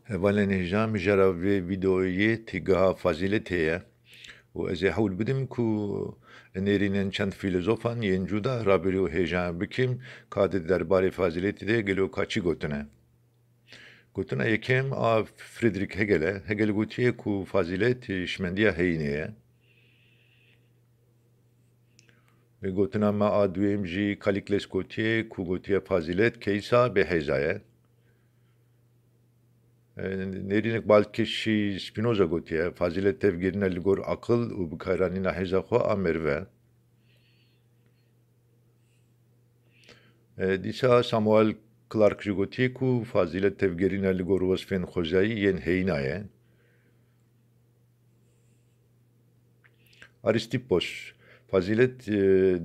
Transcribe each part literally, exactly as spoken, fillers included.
Hevalên hêja, mijara vê vîdeoyê têgeha fazîletê ye û ez ê hewl bidim ku nêrînên çend fîlozofan yên cuda rabîrî û hêjayan bikim ka di derbarê fazîletê de gelo ka çi gotine. Gotina yekem a Friedrich Hegel e. Hegel gotiye ku fazîlet hişmendiya heyînê ye. Gotina me a duyem jî Calicles gotiye ku gotiye fazîlet keysa bêhêza ye. E, Nêrînek balkêşî Spinoza gotiye, fazîlet tevgerîne li gor aqil û bikaranîna hêza xwe a meriv e. E, dîsa Samuel Clark jî gotiye ku fazîlet tevgerîne li gor wesfên xwezayî yên heyîna ye. Aristippos, fazîlet, e,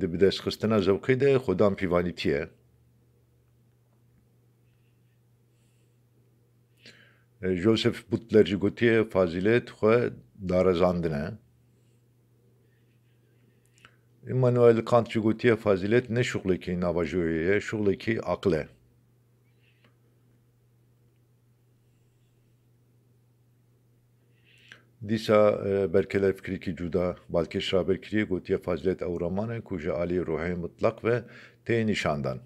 di bidestxistina zewqê de xwedan pîvanîtî ye. E, Joseph Butler jî gotiye, fazîlet xwe darezandin e. Immanuel Kant jî gotiye, fazîlet ne şuxlekî nava joyê ye, şuxlekî aqil e. Dîsa, e, berkelefkirîkî cuda balkêş raber kiriye, gotiye, fazîlet ew raman e ku ji alî ruhê mutlaq ve tê nîşandan.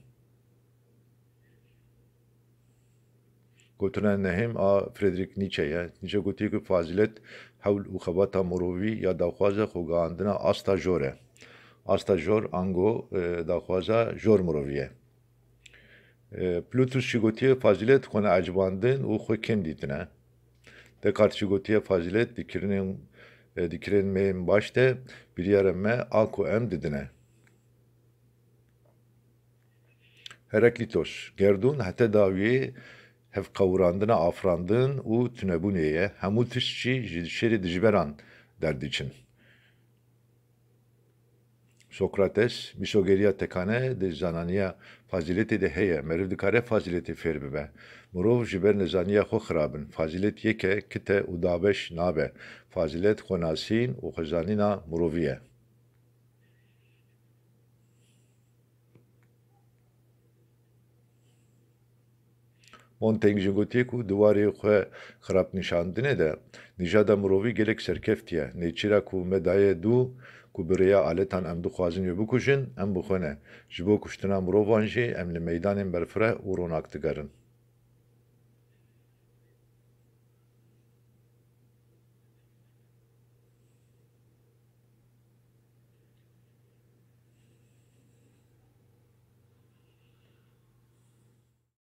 Gotina nehêm a Friedrich Nietzsche ye. Nietzsche gotiye ku fazîlet hewl û xebata mirovî ya daxwaza xwegihandina asta jor e. Asta jor ango, e, daxwaza jor mirovî ye. E, Plutus jî gotiye, fazîlet xwe neecibandin û xwe kêm dîtine. Descartes jî gotiye, fazîlet di kirinên, e, di kirên me yên baş de biryara me a ku em didine. Heraklitos, gerdûn hete dawiyê hevqewirandina afirandin û tunebûnê ye, hemû tişt jî ji şêrê dijberan derdiçin. Sokrates, mîsogeriya tekane di zananiya fazîletê de heye, meriv dikare fazîletê fêr bibe. Mirov ji ber nezaniya xwe xirab in. Fazîlet yek e, kit e û dabeş nabe. Fazîlet xwenasîn û xwezanîna mirovî ye. Montaigne jî gotiye ku di warê xwe xirab nîşandinê de nîjada mirovî gelek serkeftî ye. Nêçîra ku me daye dû ku bi rêya aletan em dixwazin wê bikujin, em bi xwe ne. Ji bo kuştina mirovan jî em li meydanên berfireh û ronak digerin.